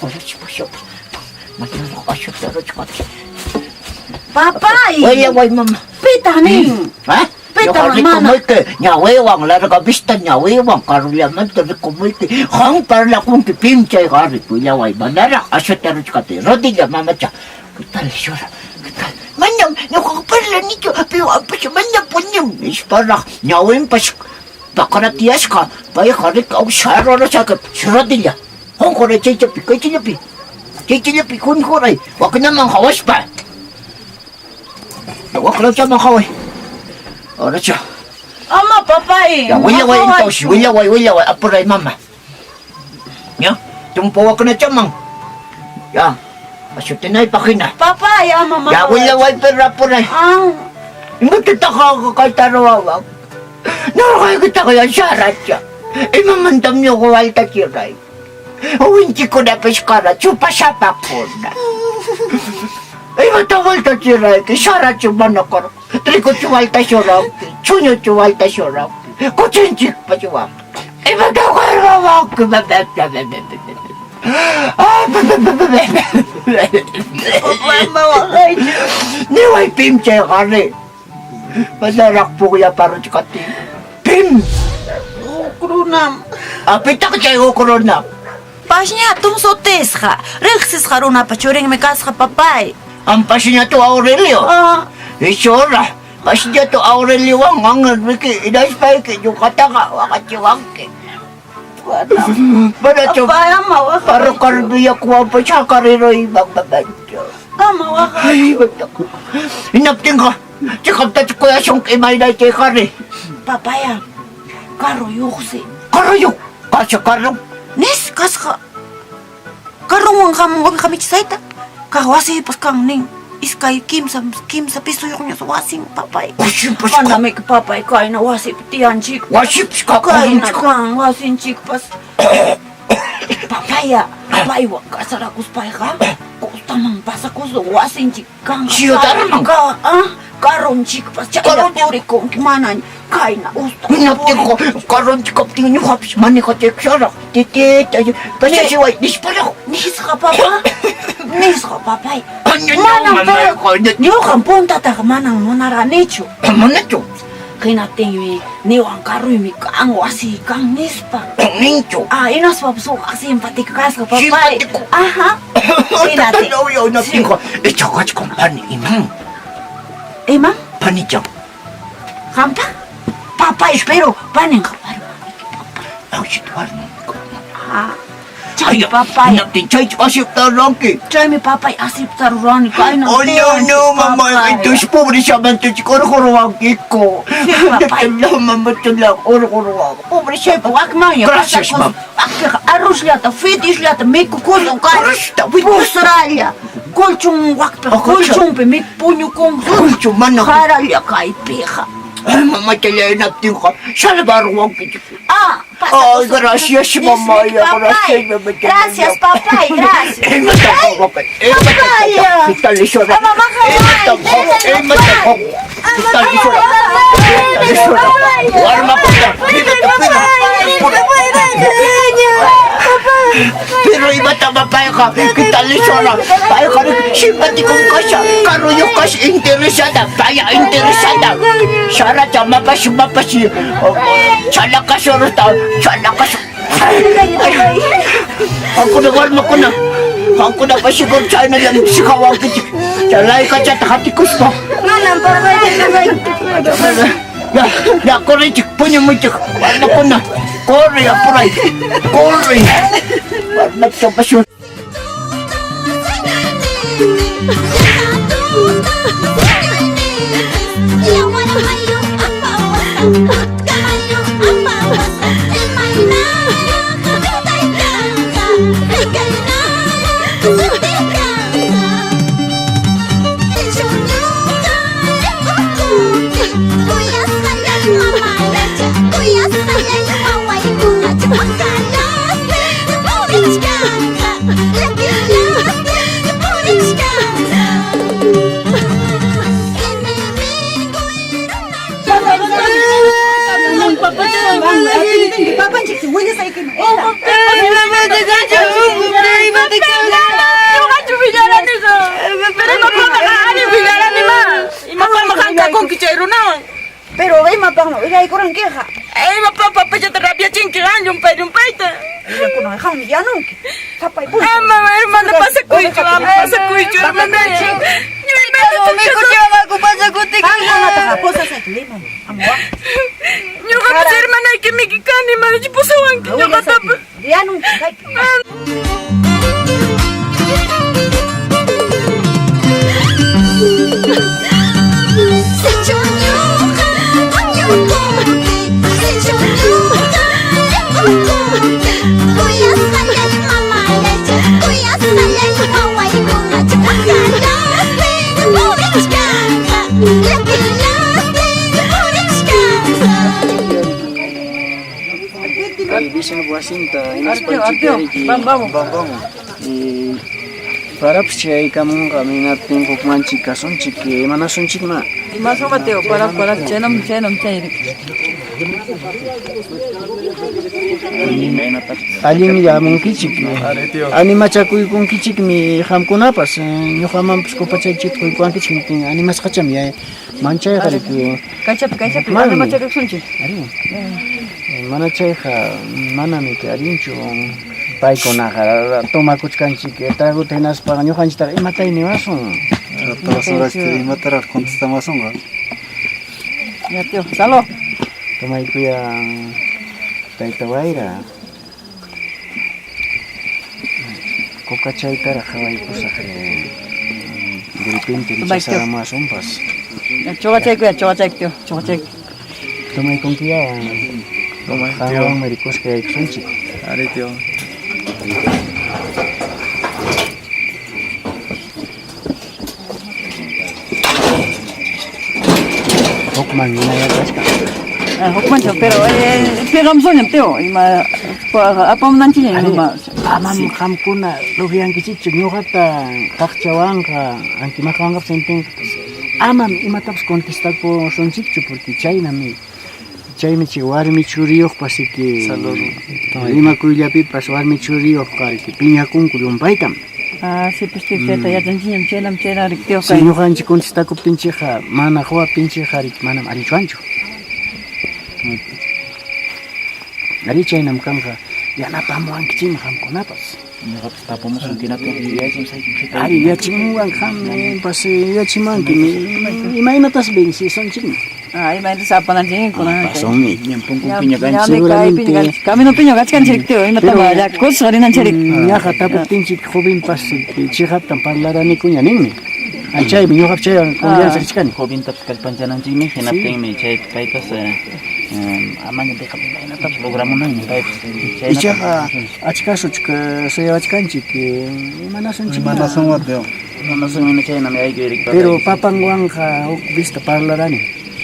Papay. Willa, way, mama. Pitani. Ha? Pita, mana. Rikumuyki, ñawiwan, larga vista ñawiwan, karullamanta rikumuyki. Han parlakunki pim chay qari, willaway, manaraq ashuta ruchkati. Rodilla, mamacha. ¿Qué tal, llora? ¿Qué tal? Manam, ñuqaqa parlanichu, piwanpas manam puñum. Nisparaq, ñawinpas paqaratiyasqa, payqa rikaw sharurasaka, rodilla. Hunquray chaychapi, kaychallapi. Chaychallapi hunquray, waknaman hawaspa. Waklawchaman haway. Ahora cha. Ama papay. Ya, willaway entonces, willaway, willaway, apuray mama. Ya, tumpo wakna chamang. Ya, asutinay pakina. Papay, ama mama. Ya, willaway pero apuray. Ah, Imututaka ako kay tarawawag. Narakay kita kaya saracha. Imamandam niyo ko alta chiray. Uwinchi ko na peskara, chupa sapa ko na. Imatawal ta chiray, saracha manakar. Triko chuwalta syorak, chunyo chuwalta syorak. Kuchinchik pa chuwak. Imatawal mawak. Niway pim chay kare. Manarak po kuya para chikati. Pim! ukrunam. Apitak chay ukruna. Pasña tumsutisqa. Riqsisqa runapa churinmi kasqa papay. Ang pasnya to Aurelio. Ah, Isora. Pasnya to Aurelio ang ang Ricky. Inas pa iki yung kataka. Wakachiwangki. Para cho papay, ama waka. para karbiya kuha pa siya kariro ibang babancho. Ama waka. Ay, ba't ako? Inapting ka. Sikap ta kuya siyong imay na chay kare. Papaya. Karo yuqsi. Karayo. Kasya karong. Nis kasqa. Karunwan hamun kami chisayta. Kaq wasipas kan nin. Iskay kimsa kimsa pisuyuqñas wasin papay. Wasipas ka. Manami papay kayna wasipi tiyanchik. Wasipas ka. Kayna kan wasinchikpas. Papaya, paywan kasarakuspayqa costaman pasakusun wasinchik kanqa. Ciudarman. Ka, ah, karunchikpas chaylla Karunchik. purikunki mana kayna usta. Hinaptin ko, karon chikaptin niyo hapis manikatik siya Titi, pasasiway, nispalak. Nisqa papa. Nisqa papay. Manam Manam pero ñuqam puntataqa manam munarqanichu. Manachu, Hinaptinmi niwan karuymi kan wasiy kan nispa. nincho. Ah, hinaspapas huk simpático kasqa papay. Simpático. Ajá. Hinaptin. Tatanaw hinaptin ko. Ichakach kong pani imang. Ima? Panichang. Qampa? Papay, pero paninqa Ang situar mo. Ah. Chay papay. Hinaptin, chay, asip tarangki. Chaymi papay asiptarurani kayna. Oh no, no, mama, ito si pobre siya man to, korkorowang ko. Sí, papay. Tula, mama, tula, korkorowang. Pobre siya. Wakmanya Gracias, ma'am. Wakpiqa arrusllata, fitisllata mikukusun kay. Arrosta, Pusralla. Colchón wakpiqa, Ojo, colchonpi puñukun. Colchón, mana. Jaralla kaypiqa. Ay, mama, tala, hinaptin ka. Salvaruang kita. Ah, Ay, gracias, mamá. Gracias, mamá. Gracias, papay, gracias. Eh, matapok. Eh, matapok. Kita lisura. Eh, matapok. Eh, matapok. Kita lisura. Kita lisura. Warma ko na. Pero iba tama pa ka. Kita lisura. Payo ka rin. Simpatikong ka siya. Karuyo ka siya. Interesada. Paya interesada. Sara tama pa siya. Mapa siya. Chala ka siya. Chala ka siya. Ako na warma ko na. Ako na pa siguro China lang sikawang kiti. Chalay ka siya. Takatikus mo. Manam papay. Ya, ya, corre, chico, puño muy chico. Warma ko na. Corre, apuray. Corre. Warma siya pa siya. Mamá. Willasaykiman. Ñuqachu willaraniqa. Pero imapaqmi ari willaranima. Imapaqmi qam kakunki chay runawan. Pero imapaqmi willaykurankiqa. Imapaq papachata rabiachinki qam llumpay llumpayta. Kunan qammi yanunki. Sapay punchu. Ama hermana pasakuychu, ama pasakuychu hermana. Mikuchiwanqaku pasakuptiki. Qamkunataqa posasayki limani. Ama waq. Ñuqapas hermanayki miki kani, manachu pusawanki ñuqatapas. Yanunki kaypi. Sichu ñuqa puñukunki, sichu ñuqa ripukunki. Kuyasqallay mamallaycha, kuyasqallay wawaykunacha, waqallastin purichkanqa, llakillastin purichkanqa. Kay vecino wasinta hinaspanchik Parapas chayaykamunqa minaptin hukmanchik kasunchik imanasunchikma. Imasun Mateo, para para chaynam chaynam chayri. Allinlla hamunkichik. Animachakuykunkichikmi qamkunapas ñuqamanpas kupachaychikta quykuwankichik hinaptin animasqacham ya manchayqa riki. Kaychapi kaychapi Manmi. animachakusunchik. Ari. Mana chayqa manami allinchu paykunaqa tomakuchkanchik traguta hinaspa ñuqanchiktaqa imatay niwasun. Tawasurachta imataraq contestamasunqa. Ya tío, salud. Tomaykuya tayta Wayra. Kukachaytaraq qhawaykusaq de repente rechazaramasunpas. Chuqachaykuya, chuqachayku tío, chuqachayku. Tomaykunkiya. Qanwanmi rikusqa yaykusunchik. Ari tío. Hukman hinalla kachkan. Hukmanchu, pero piqamsuñam tío, ima apamunanchikña ima. Amam qamkuna lukyankichikchu ñuqata qaqchawanqa antimaqwanqapas hinaptinqa amam imatapas contestakusunchikchu porque chaynami chaymi chay warmi churiyuqpas riki rimakuyllapipas warmi churiyuqqa riki piñakunku llumpaytam. Ah, sí, pues tío, chayta yachanchikñam chaynam chaynam riki tío. Si ñuqanchik contestakuptinchikqa mana quwaptinchikqa riki manam allichuanchu. Ari chaynam kanqa yanapamuwankichikmi qamkunapas. Ñuqapas tapumusun hinaptin yuyaychimsaykim. Ari yachimuwan qampas yachimanki imaynatas vencesunchikmi. Ah, imaynatas apananchik kunan. Pasunmi. Ñam punkunpiña kanchik. Seguramente. Caminopiña kachkanchik tío, imatama kusqa rinanchik. Ñaqa tapuptinchik jovenpas chiqaptan parlaranikuña ninmi. Chaymi ñuqapas chaywan confianza richkani. Joventapas kallpanchananchikmi hinaptinmi chay paypas amaña imaynatapas logramunanmi paypas. Ichaqa achkasuchik suyawachkanchik imanasunchik. Imanasunwan tío. Imanasunmi chaynami ayku Pero papanwanqa huk vista parlarani.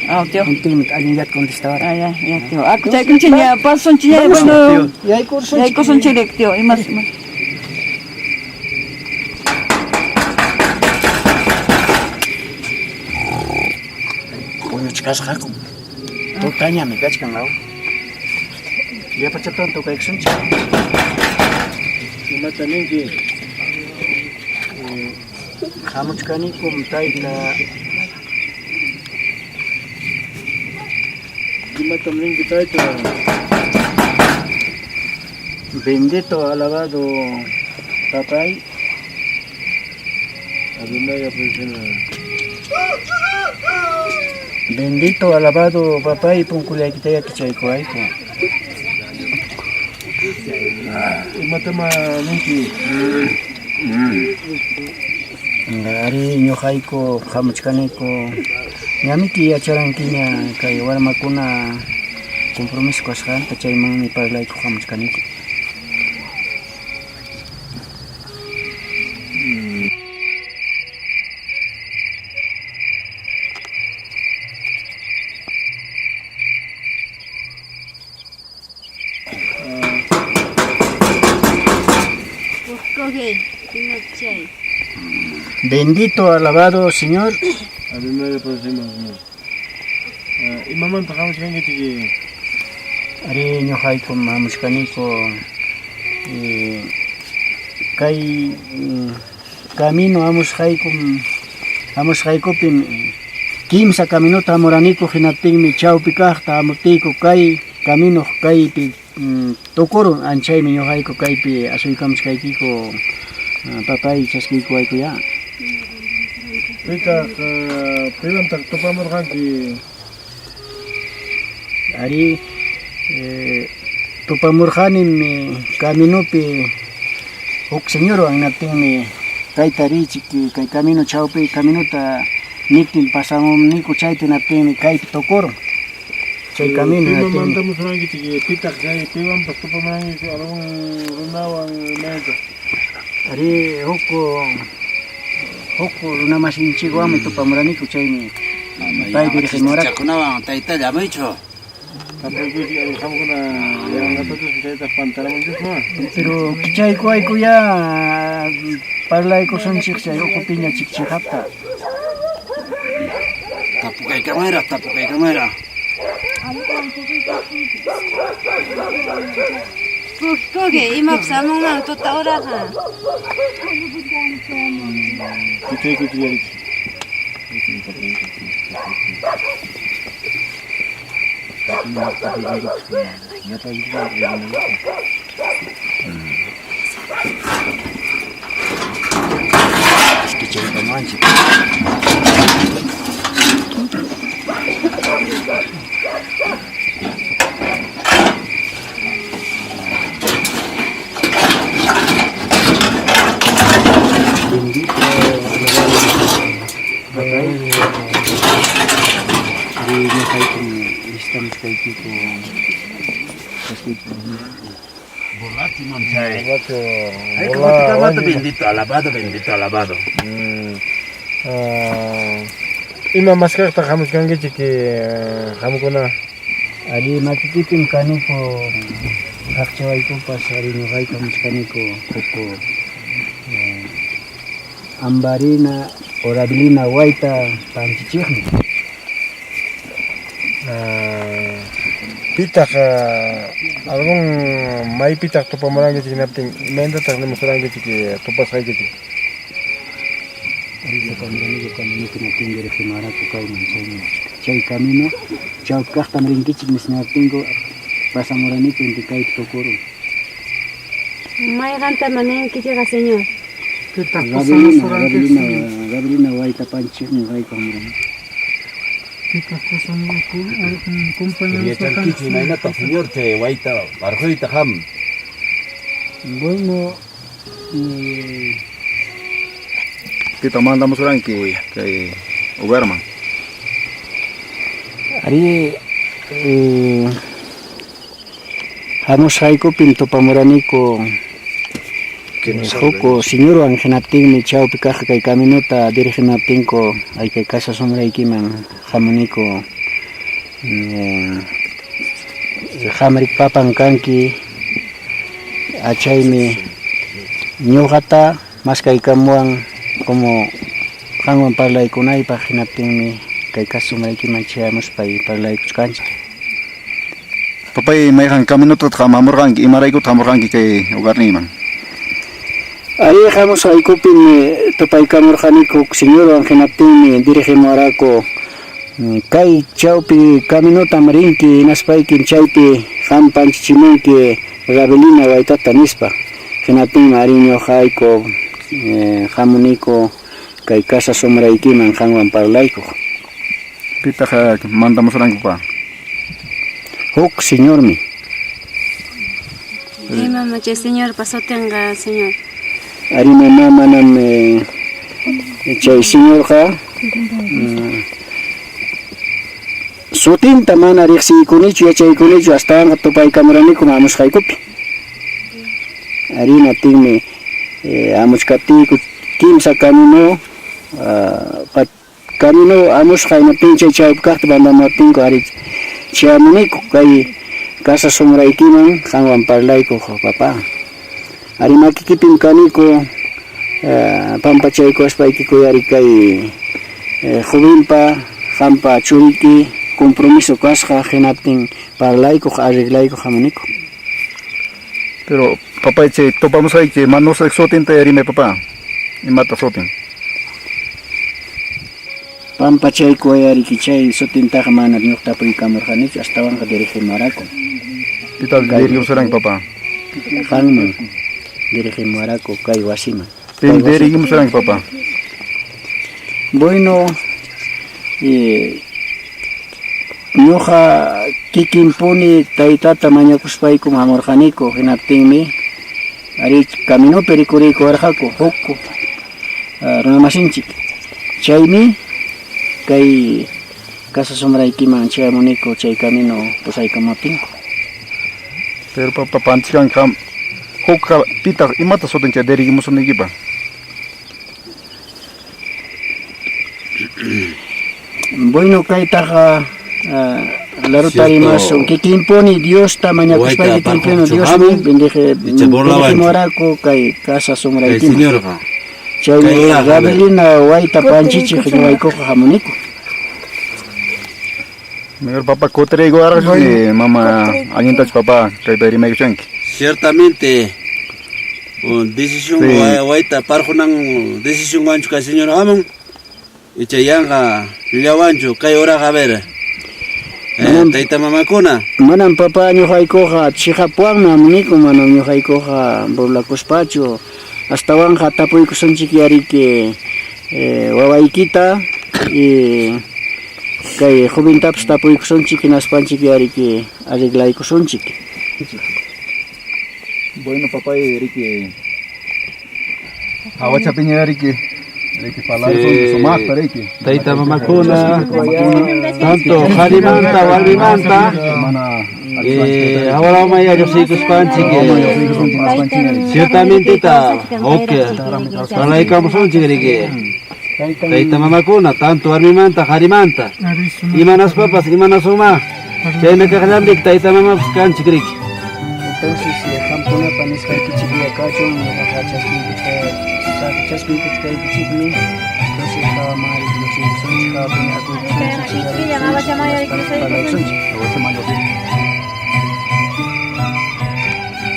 Ah, tío. Hintinmi allinllata contestawara. Ah, ya, ya, tío. Aku chaykunchik ña pasunchik ña, bueno. Yaykursunchik. Yaykusunchik tío, imas. Puñuchkasqaku. Tutañami kachkan aw. Llapachatan tocaykusunchik. Imata ninki? Hamuchkanikum tayta. Imatam ninki tayta? Bendito alabado papay. Adonai presena. Bendito alabado papay punkullaykitaya kichaykuwayku. Imatama ninki? Ari ñuqayku hamuchkaniku ñamiki yacharankiña kay warmakuna compromiso kasqanta chaymanmi parlayku hamuchkaniku. Bendito, alabado Señor. Adonai presena. Imamanta hamuchkankichik? Ari ñuqaykum hamuchkaniku kay camino hamusqaykum hamusqaykupim kimsa caminota hamuraniku hinaptinmi chawpi kaqta hamuptiyku kay camino kaypi tukurun anchaymi ñuqayku kaypi asuykamuchkaykiku papay chaskiykuwaykuya. Pitaq piwantaq tupamurqanki? Ari tupamurqanim caminopi huk señorwan hinaptinmi kayta riychik kay camino chawpi caminota niptin pasamuniku chayta hinaptinmi kaypi tukurun chay camino Piman hinaptinmi mandamusurankichik pitaq chay piwanpas tupamurankichik algún runawan imayta? Ari huk huk runamasinchikwanmi tupamuraniku chaymi pay dirigimuraku. Chakunawan taytalla amuychu. Tapuykuchik ari qamkuna yanqatachus chaytaq pantaramunchikman. Pero kichaykuwaykuya parlaykusunchik chay ukupiña chikchiqapta. Tapukaykamayra, tapukaykamayra. Kuki, kuki, imapas hamunman tuta uraqa. Kichaykuchik yarichik. Kichaykamanchik. Bendito alabado papay. Ari ñuqaykum listamuchkaykiku chaskiyku. Borracho manchay. Borracho. Ay, Bola, ¿cómo te bendito, alabado, bendito, alabado? Ima maskaqtaq hamuchkankichik qamkuna? Ari makikipim kaniku qaqchawaykupas ari ñuqayku hamuchkaniku huk ambarina o rabilina wayta panchichiqmi. Pitaq algún maypitaq tupamurankichik hinaptin imaynatataq nimusurankichik tupasqaykichik? Ari tupamuraniku caminopi hinaptin dirigimaraku kayman chaymi chay camino chawpi kaqtam rinkichik nisnaptinku pasamuraniku inti kaypi tukurun. Mayqantama ninkichikqa, señor? Pitaq Rabilina, Rabilina, Rabilina wayta panchichiqmi ñuqayku hamurani. Yachankichu imaynataq señor chay wayta barquyta qam. Bueno, Pitaq mandamusuranki kay hogarman? Ari hamusqaykupim tupamuraniku huk señorwan hinaptinmi chawpi kaq kay caminota dirigimaptinku ay kay casa sombraykiman hamuniku qamrik papan kanki achaymi ñuqata maskaykamuwan como qanwan parlaykunaypaq hinaptinmi kay casa sombraykiman chayamuspay parlaykuchkanchik. Papay mayqan caminotataq hamurqanki imaraykutaq hamurqanki kay hogarniyman? Ari hamusqaykupim tupaykamurqaniku huk señorwan hinaptinmi dirigimuwaraku kay chawpi caminotam rinki hinaspaykim chaypi qam panchichimunki Rabilina waytata nispa. Hinaptinmi ari ñuqayku hamuniku kay casa sombraykiman qanwan parlaykuq. Pitaq mandamusuranki papá? Huk señormi. Imam chay señorpa sutinqa, señor? Ari mamá manam chay señorqa sutinta mana riqsiykunichu yachaykunichu astawanqa tupaykamuraniku hamusqaykupi. Ari hinaptinmi hamuchkaptiyku kimsa camino camino hamusqa hinaptin chay chawpi kaqta mandamuwaptinku ari chayamuniku kay casa sombraykiman qanwan parlaykuq papá. Ari makikipim kaniku pampachaykuwaspaykiku ari kay jovenpa qampa churiki Compromiso kasqa hinaptin parlaykuq arreglaykuq hamuniku. Pero papay chay tupamusqayki manusaq sutinta rimay papá. Imata sutin? Pampachaykuway ariki chay sutintaqa mana ñuqa tapuykamurqanichu astawanqa dirigimuwaraku. Pitaq dirigimusuranki papá? Qanman dirigimuwaraku kay wasiman. Pim dirigimusuranki papá? Bueno, ñuqa kikinpuni taytata mañakuspaykum hamurqaniku hinaptinmi ari caminopi rikuriykuwarqaku huk runamasinchik chaymi kay casa sombraykiman chayamuniku chay camino pusaykamuptinku. Pero papá panchikanki qam hukqa pitaq imata sutin chay dirigimusunaykipa? Bueno, kaytaqa laruta rimasun kikinpuni Diosta mañakuspayki kikinpuni Diosmi bendigimuwaraku kay casa sombraykiman. Chaymi Gabrielina wayta panchichiq ñuqaykuqa hamuniku. Mejor papá kutiriykuwarqachu mama allintachu papá kayta rimaykuchanki. Ciertamente decisión wayta parqunan decisión wanchu kay señor hamun icha yanqa llullawanchu kay uraqa a ver tayta mamakuna. Manam papá ñuqaykuqa chiqapwanmi hamuniku manam ñuqaykuqa burlakuspachu astawanqa tapuykusunchik yariki wawaykita y kay joventapas tapuykusunchik hinaspanchik yariki arreglaykusunchik. Bueno, papá, riki hawachapiña riki riki parlasun sumaqta riki. Tayta mamakuna, tanto qharimanta warmimanta, hawalawmaya lluqsiykuspanchik, ciertamente ta ok, parlaykamusunchik riki. Tayta mamakuna, tanto warmimanta qharimanta, imanaspapas imanasuma, chayna kaqllanpik tayta mamapas kanchik riki. Entonces, qamkunapa nisqaykichik kachun ñuqaqa chaskiykuchkaykichikmi. Entonces, hawamari lluqsiykusunchik, hawapiña akuykusunchik, parlaykusunchik.